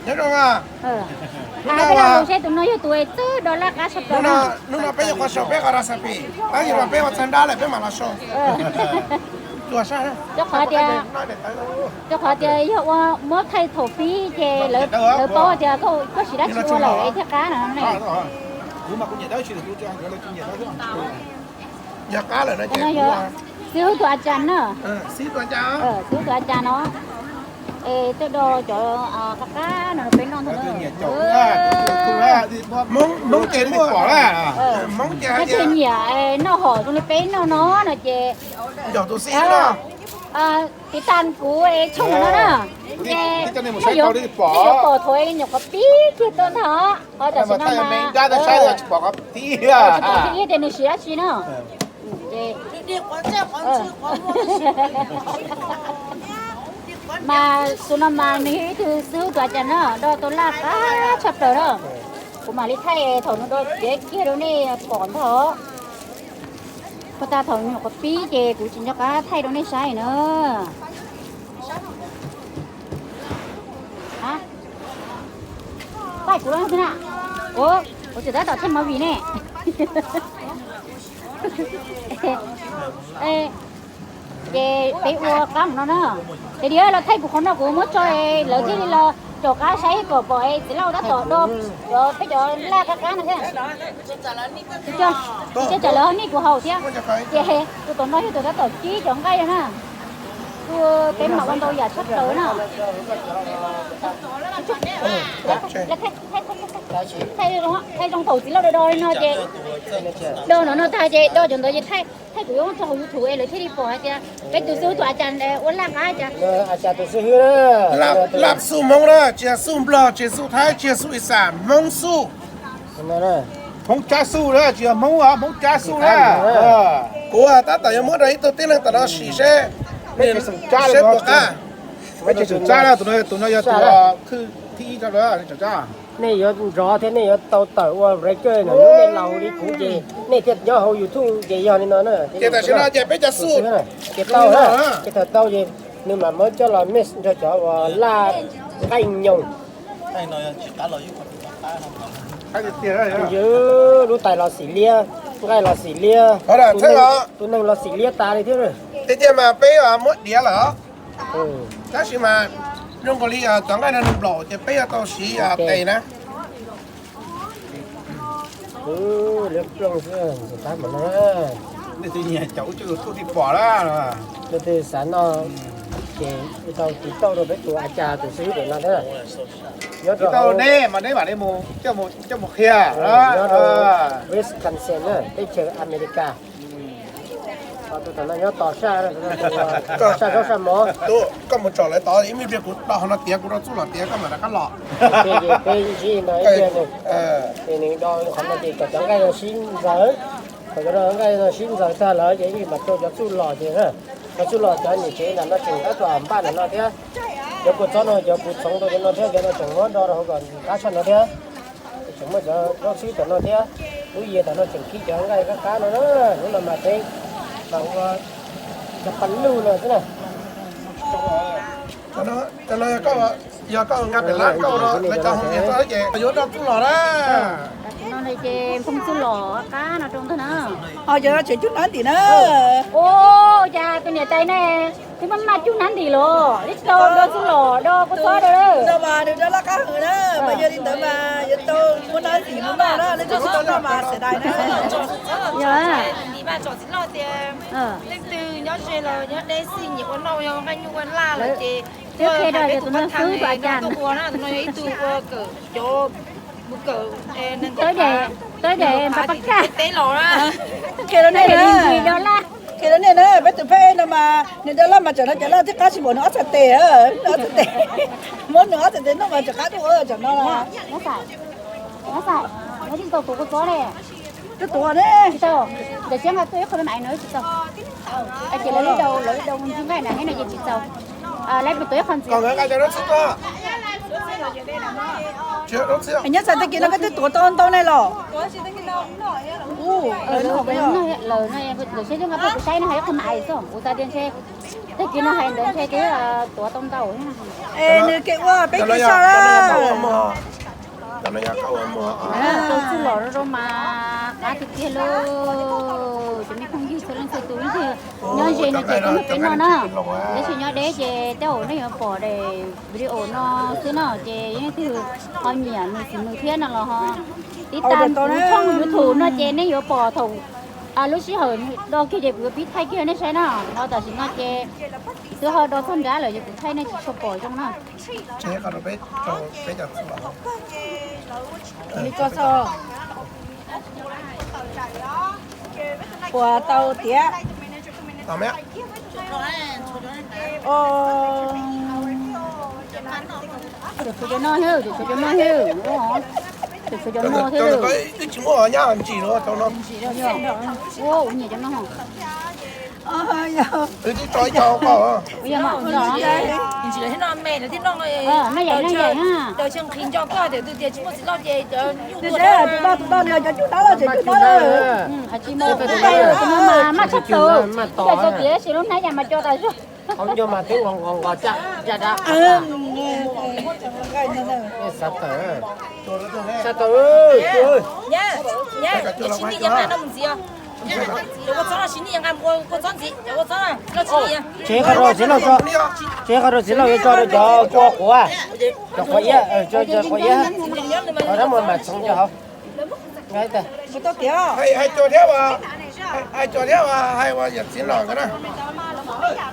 Nyob zoo. Peb los lus seb tus no yog tus txawj do laj qab tshaj plaws no. Hnub no peb yuav qhuav sau peb qhov recipe, tab sis mas peb ua txog nrab lawm peb mam los sau. Rau qhov tias, rau qhov tias yog ua muab thaij thaum pib ces lawv paub tias koj siv dab tsi ua lawm thiaj qab no ne. Yog qab lawm no ces xib hwb tus a cas na, xib hwb tus a cas no, es tuaj do cov qab qab no peb noj ntag. Hmoob ces muaj, Hmoob ces hais tias nyiam noj hom zoo li peb noj no no ces ncaum tus xib hwb no tiv tas kuv tshooj no na, ces nej yuav pom thaum nyuam qhuav pib kiag tuaj ntag. Ho tam sim no mas tsis pom qhov tiag tias nws siv dab tsi no. Mas tus no mas nws yog ib tug xib hwb tus a cas no do tau laj qab tshaj plaws na. Kuv mam li thaij thaum nws do tiav kiag rau nej pom ntag. Puag ta thaum nyuam qhuav pib ces kuv tsis nco qab thaij rau nej saib na. Pab kuv los xwb na. Kuv tseem tab tom thaij movie ne. Ces peb ua qab mus no na. Ces diav los thaij kuv qhov no kuv muab tso, lawv thiaj li los caum qab saib kom pom txiv lauj tab tom do cov peb cov laj qab qab no thiab. Tsis tsam lawv ho nij kuv haus thiab. Ces tus tom no yog tus tab tom cib cov nqaij yog na. Ua peb mam ua ntau yam tshaj plaws na. Thaij zoo thaum txiv lauj do do li no ces do no no tag ces do cov ntawd ces thaij, thaij kuv yuav muab tso hauv YouTube es lawv thiaj li pom hais tias peb tus xib hwb tus a cas ua laj qab cas. Laj xub Hmoob na, tsis yog xub Nplog, tsis yog xub Thaib, tsis yog xub Ixam, Hmoob xub. Hmoob Tsab xub na, tsis yog Hmoob, Hmoob Tsab xub na. Kuv tab tom yuav muab rau ib tug tib neeg tom no sim seb, seb puas qab. Tus no, tus no yog tus thib ib rau lawm. Nej yuav nrov thiab nej yuav tau tawm ua breaker no, nej laus li kuv ces nej thiaj nyob hauv YouTube ces yog li no na. Ces tam sim no ces peb cov xub ces tau, ces thaum tau ces nws mam muab coj los mix nrog cov uas laj nqaij nyoos. Lub tais los xim liab, nqaij los xim liab, tus neeg los xim liab tas li thiab. Tiag tiag mas peb muab diav lawm, tab sis mas zoo nkaus li cov nqaij no nws nplaum ces peb yuav tau siv tes na. Liab ploog xwb, tab mas no. Nej twb nyiam caum ub tsuj tus thuj tib pom lawm. Leej twg xav noj ces tau tiv tauj rau peb tus a cas tus xib hwb pem no thiab. Nyob rau ne mas neb mam li mus coj mus qhia. Nyob rau Wisconsin na, teb chaws Amelikas. Tus tom no nyob tos saj, saj zaub saj mov. Koj mus tsom lawv tod ib me pliag kuv do qhov no tiav kuv rau txuj lom tiav koj mam rov qab los. Peb ntsib no ib pliag nws, ces nws do qhov no ces kom cov nqaij no sib ntxaws, kom cov nqaij no sib ntxaws tag lawm ces mam rau cov txuj lom ces na. Cov txuj lom cov niam tsev ntawm no tseem tab tom npaj ntawm no thiab. Cov kua txob no cov kuv txhoov rau cov no thiab, cov no tseem muab do rau hauv kom qab tshaj no thiab. Tseem muaj cov zaub xwb tom no thiab. Lub yias tom no tseem khib cov nqaij qab qab no na. Hnub no mas peb mam ua cov pa lug no xwb na. Cov no yog koj nqa pem lab koj ua lawv cov hoo nias tso ces yuav do txuj lom na. Ces nphoo txuj lom qab no rau ntag na. Cov no tseem cug nab ntim na. Ua cas tus niam tais ne, twb maj maj cug nab ntim los, twb tsis tau do txuj lom do kua txob rau. Mas nws do laj qab heev na, mas yog li ntawd mas yuav tau muab nab ntim mus noj na, leej twg tsis tau noj mas xiam dais na. Yog leej twg nyob ze los nyob deb xij nyiam ua noj ua nqaij nyuj ua laj lawm ces tuaj hais peb tus pab thaj no tuaj ua na, tus no yog ib tug ua kawm cov mus kawm nws pab pab kaj teb los na. Qhia rau nej na, qhia rau nej na, peb tus phej no mas nws do laj mas tsam no cov laj thiaj qab tsis npaum nws ob txhais tes, nws ob txhais tes, muab nws ob txhais tes noj mas tsam qab tuaj ua tsam no. Nyob xais, nyob xais, nyob tsis tau tuav kua txob ne. Twb tuav ne. Tsis tau, ntawm siab nqa tuaj ib qho maiv no tsis tau. Ces lawv lub dau, lawv lub dau ntsib nqaij na, neb no ces tsis tau. Lawv tuav ib qho ntxiv. Nyob txog tag kis no koj twb tuav tau ntau ne los? Lawv no, lawv saib nqa poj kuv saib no hais ib qho mas ais xwb, kuv xav tias ntshe tag kis no hais ntawd ntshe twb tuav tau ntau. Es nws kev ua peb kev so lawm. Tau txuj lom rau mas qab tiag tiag lauj. Cov me phooj ywg txhua leej txhua tus leej twg nyob ze no ces peb mus peb noj na. Tab sis nyob deb ces tej zaum nej yuav pom daim video no xwb no ces yog leej twg ho nyiam nws txiv nws thiab no los ho tib tas kuv tshooj YouTube no ces nej yuav pom thaum lub sij hawm do kiag ces kuv yuav pib thaij kiag nej saib na. Ho tam sim no ces twb ho do txog nrab lawm ces kuv thaij nej tsis tshua pom zoo na. Puas tau tiav? Tshuav cov no thiab, tshuav cov no thiab, tshuav cov no thiab. Wb tsis muaj nyab ntsis los tau no. Ua ua nyiam cov no. Wb twb tso ib co koj. Ntsis lawv thiab no me lawv thiab no. Tus no tus no nws cov cub nab loj ces cub nab lawm. Hais tsis mus, tus no mas maj tshaj plaws, cov txaus tiav sis lub hnab yas mas co tas zog. Qhov ncauj mas twb nqos nqos nqos caj caj dab. Xav tawm, xav tawm. Tsev qhov rau txiv lauj tso, tsev qhov rau txiv lauj yuav tso rau cov kua quav, cov quav iab, cov quav iab, rab muag mam txhoov cov hauv. Hais cuag thiab, hais cuag thiab hais ua yam txiv los ntawd na.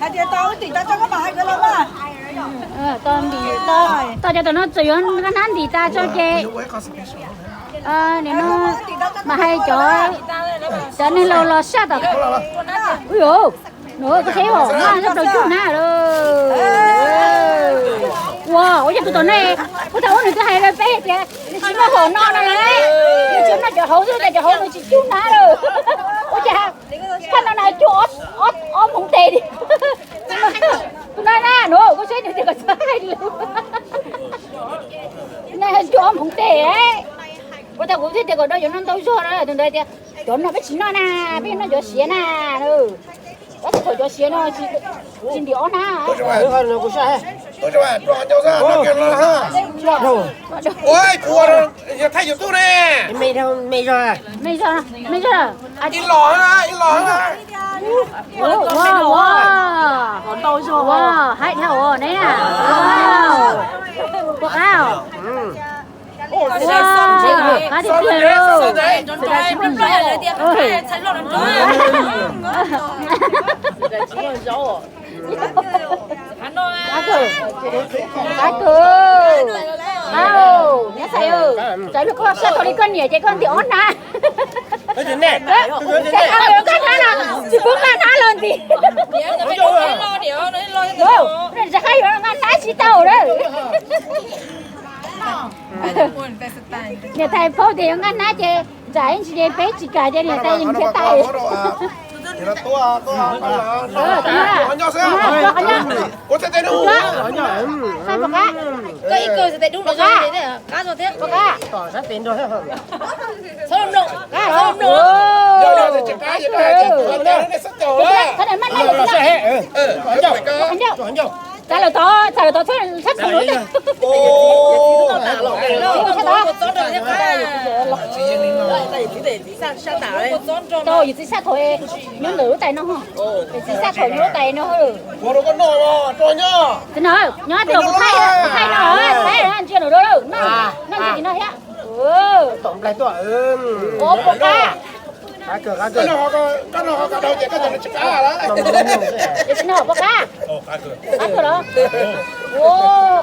Hais tias tau tim tau tso koj mam hais nkawd los mas. Tau cov tom no txawm yuav nqa hnab ntim tas tso ces nim no mam hais cov, cov neeg laus los saj tom. Ui, no koj saib hom, maj tshaj plaws cub hnab lawm. Ua, ua yog tus tom no, kuv thaum ub nws twb hais rau peb tias nws tsis muaj hom no no na, nws tsuas noj cov hauv xwb, cas cov hauv nws tsis cub hnab lawm. Ua cas thaj no na cub ob hmoov tes li. Tus no na, no koj saib nws tias kom txhob hais lus. Cub ob hmoov tes. Ua thaum kuv thiaj tias kom do cov no ntau zog na, tus ntawd tias cov no peb tsis noj na, peb noj cov siav na. Tab sis thaum cov siav no tsis ntim ob hnab. Me zog, me zog. Ib los, ib los. Ua, ua, haib dhau ne. Pom qab os. Ua, qab tiag tiag. Qab kawg, qab kawg. Au, nyob xais, tsam koj saj tau li koj niam ces koj ntim ob hnab. Nqa hnab los, tsis pub nqa hnab los ntim. Rov qab yuav nqa hnab tsis tau lawm. Niam tais paub tias yuav nqa hnab ces tsam ib ntsis ces peb tsis kam ces niam tais yeej nrhiav tais. Txav lawm tod, txav lawm tod, txhob txhub. Tau yus txiv saj thaum nyob ntawm lub tais no, yus txiv saj thaum nyob lub tais no. Nyob tes kuv thaij, thaij no, thaij no ntsia nws rau lawm, noj ntsia no thiab. Ua puas qab? Qab kawg, qab kawg. Ces tsis noj puas qab? Qab kawg los? Ua,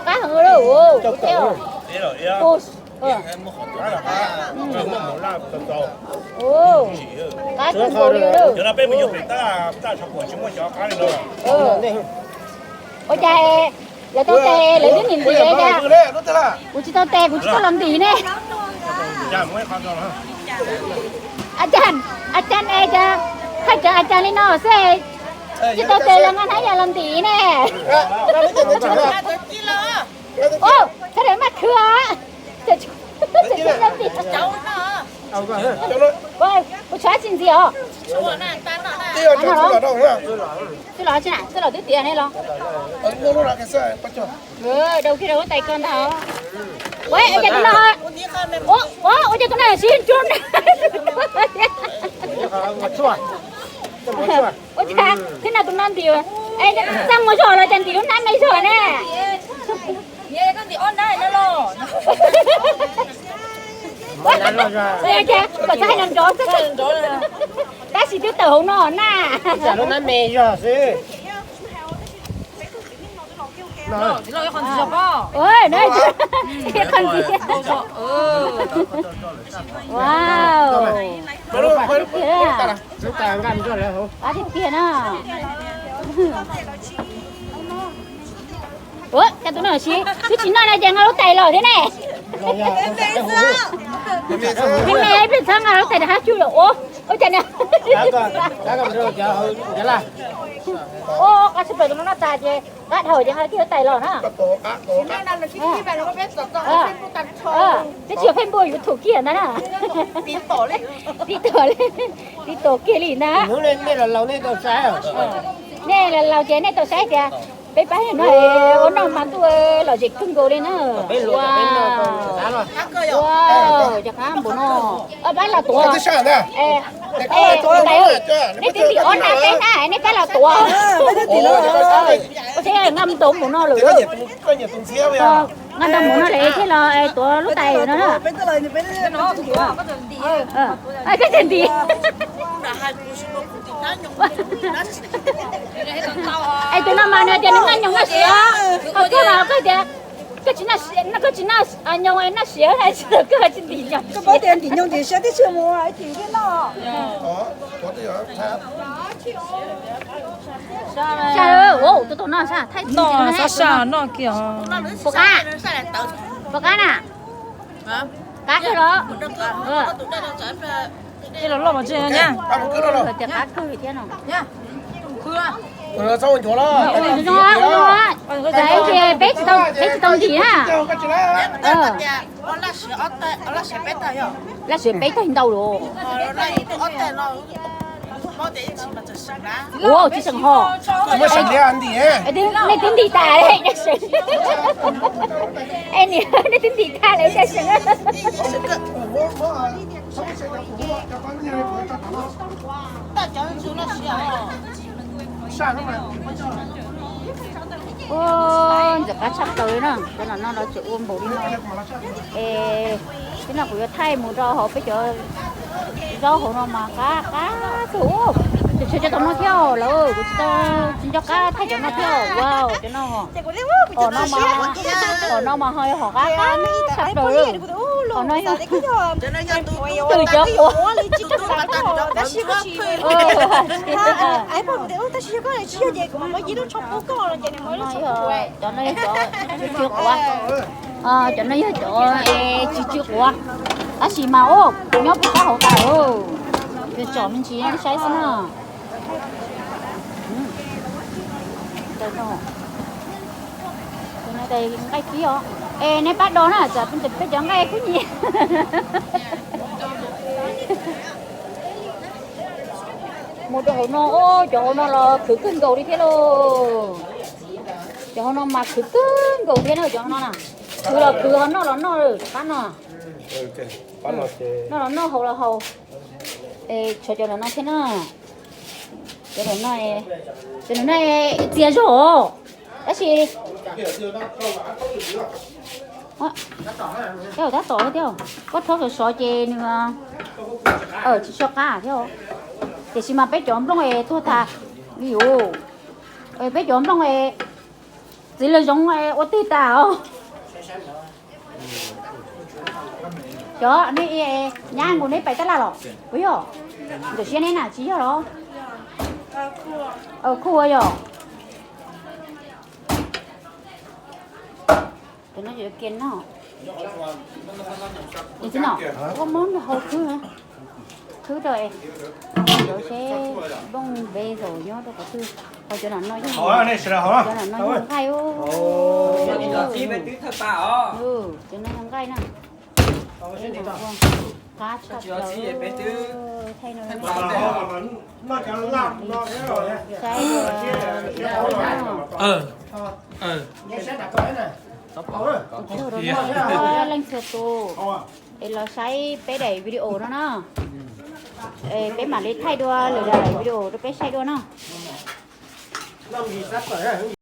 qab heev lawm, ua, kuv thiab. Qab tshaj nkaus li lawm. Ua cas lawv tau tes lawv twb ntim ntim cas kuv tsis tau tes kuv tsis tau los ntim ne? A cas, a cas es cas hais cov a cas li no xwb, tsis tau tes los nqa hnab yas los ntim ne? Ua, txhob maj khwv. Ua, kuv tshuav tsis ntxiv os. Twb los tsis na, twb los twb tiav ne los. Dau kiag rau huab tais koj ntag. Ua, ua cas tus no, ua, ua cas tus no siv nruab na. Ua cas thiab no tus no ntim, txaj muag zog los cas ntim lub hnab me zog ne. Ua cas kom txhob hais no nrov xwb. Tab sis twb tawm hauv no na. Lub hnab me zog xwb. Wow. Qab tiag tiag na. Ua cas tus no siv, twb tsis noj no ces nqa lub tais los thiab ne. Me me ib pliag txhob nqa lub tais rov qab cug lawm ua. Ua cas ne. Ua qab tshaj plaws tus no noj tas ces qab dhau ces nqa kiag lub tais los na. Twb tsis yog Facebook, YouTube kiag ntag na. TikTok li, TikTok kiag li ntag. Nej laus ces nej tau saib tias peb pab no ua noj mas ntuj lom zem kawg nkaus li na. Ua, ua, cov qab npaum no, pab los tuav. Nej twb ntim ob hnab peb hnab nej pab los tuav. Ua txhia nqa mus ntaus npaum no lawm. Nqa ntau npaum no lawm thiaj los tuav lub tais no na. Koj tsis ntim. Es tus no mas nws tias nws noj nyoos noj siav, ho koj mas koj tias koj tsis noj nyoos noj siav, koj tsis ntim nyoos. Koj paub tias ntim nyoos ntim siav tib si mus tim thiab no. Sab, ua tus tau noj sab thaij no, sab sab no kiag. Puas qab? Puas qab na? Qab kawg los? Tej los loj mas tsis nyab. Tias qab kawg thiab no. Ua zoo, ua zoo, peb tsis tau, peb tsis tau ntim na. Laj siav peb tag ntau lawm. Ua tsis seem ho. Nej twb ntim tas li. Es niam, nej twb ntim tas lawm cas seem. Ua, ntxim qab tshaj plaws li na, cov no no los tseem ua npaum li no. Es, tib no kuv yuav thaij mus rau hauv peb cov zaub hauv no mas qab qab kawg. Kuv tshuav cov tom no thiab lawm, kuv tsis tau, tsis nco qab thaij cov no thiab. Wow, cov no, tom no mas, tom no mas ho yog hom qab qab tshaj plaws li. Tom no yog twm cov quav. Cov no yog cov tsw tsw quav. Cov no yog cov tsw tsw quav. Tab sis mas, o, nyob puag qab hauv tas, tsom me ntsis saib xwb na. Nqaij kib os. Es nej pab do na, tsam peb cov nqaij kub nyim. Mus rau hauv no, o, cov hauv no los khwv kawg nkaus li thiab lauj. Cov hauv no mas khwv kawg nkaus thiab na, cov hauv no na. Khwv los khwv, ho noj los noj, qab no. Noj los noj, haus los haus. Es tshuav cov no thiab na. Cov no, cov no txias zog os. Tab sis tab tom thiab, koj rhaub sov sov ces nws tsis tshua qab thiab. Tiam sis mas peb cov nplooj es tuag tas li os. Peb cov nplooj es txiv lws zoov ua twg tas os. Cov nej nyab nkaus neb pais tab laj los puas yog? Ntxawm siab neb na tsis yog los? Kuj yog. Tus no yuav kiag no. Tus no, koj muab hau khwb, khwb rau, rau seb nplooj npe zaum nyob rau qhov twg. Ho cov no no yog, cov no no yog nqaij. Cov no yog nqaij na. Qab tshaj plaws, thaij no, saib, txhua leej txhua tus es los saib peb daim video no na. Es peb mam li thaij dua lwm daim video rau peb saib dua na.